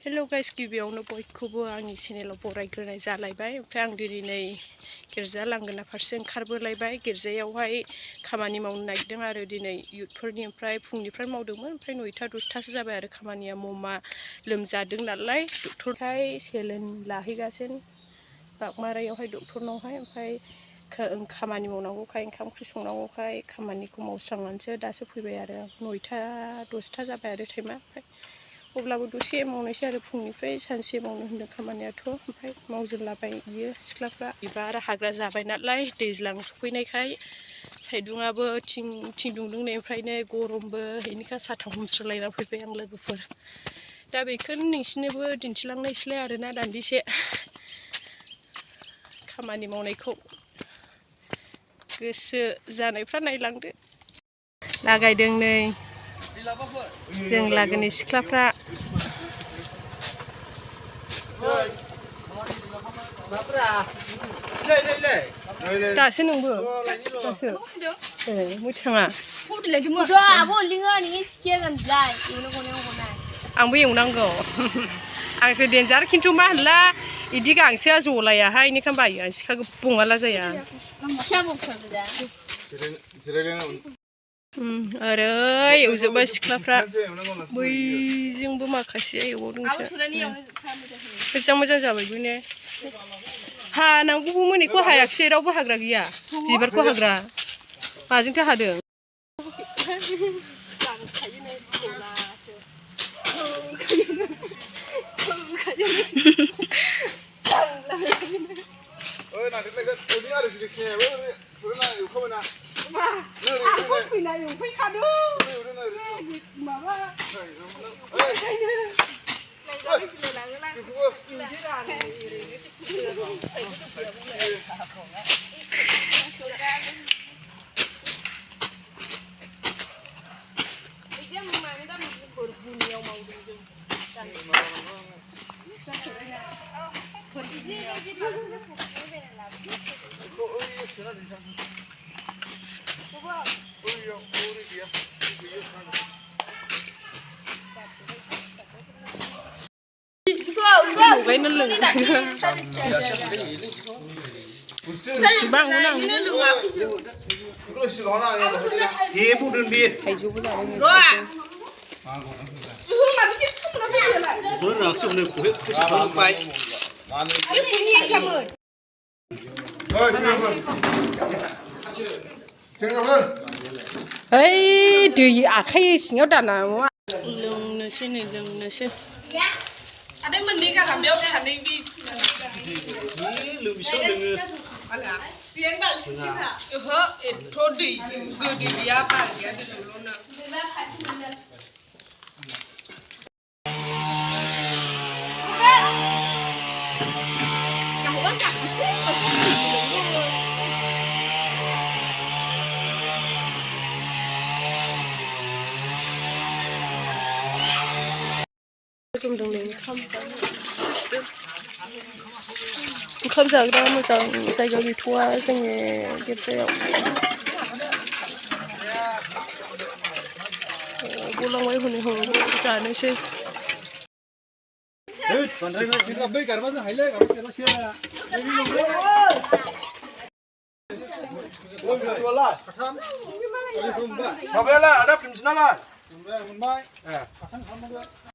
hello guys गिबियावनो बयखौबो आंनि चेनेलाव बरायग्रोनाय जालायबाय ओमफ्राय आं दिनै गिर्जा लांगोना फारसे ओंखारबोलायबाय गिर्जायावहाय खामानि मावनो नागिरदों आरो दिनै इयुथफोरनि ओमफ्राय फुंनिफ्राय मावदोंमोन ओमफ्राय 9टा 10टासो जाबाय आरो खामानिया ममा लोमजादों नालाय डक्टरहाय सेलेन लाहैगासिनो बागमारायावहाय डक्टरनावहाय ओमफ्राय खामानि मावनांगौखाय ओंखाम ओंख्रि संनांगौखाय खामानिखौ मावस्रांनानैसो दासो फैबाय आरो 9टा 10टा जाबाय आरो टाइमा ओमफ्राय अब्लाबो दसे मावनायसै आरो फुंनिफ्राय सानसे मावनो होन्दों खामानियाथ' ओमफ्राय मावजोबलाबायो सिख्लाफ्रा बिबार हाग्रा जाबाय नालाय दैज्लां सफैनायखाय साइदुङाबो थिं दुंदोंनायनिफ्रायनो गरमबो बेनिखाय साथा हमस्रोलायना फैबाय आं लोगोफोर दा बेखौनो नोंसिनोबो दिन्थिलांनायसैलाय आरोना दान्दिसे खामानि मावनायखौ गोसो जानायफ्रा नायलांदो लागायदों नै जों लागोनि सिख्लाफ्रा दासो नोंबो दासो मोथाङा आंबो एवनांगौ आंसो देन्जार खिन्थु मा होनला इदि गांसोआ जलायाहाय बेनिखायनो बायो आं सिखा बङाला जाया ओरै एवजोब्बाय सिख्लाफ्रा बैजोंबो माखासे एवबावदोंसो मोजां मोजां जाबायबो ने हानांगौबो मोनैखौ हायाखिसै रावबो हाग्रा गैया बिबारखौ हाग्रा माजोंथो हादों लगायनो लोङो थाइजौबो ओइ दै आखाइ सिङाव दाना लोंनोसै नै लोंनोसै ada mending kan ambil kan ini lebih sulit ala pian bal sih ha itu di gede dia bal dia di dulu na ओंखाम जाग्रा मोजां जायगा गैथ'आ जोंनि गिर्जायाव गलांबाय हनै जानोसै ada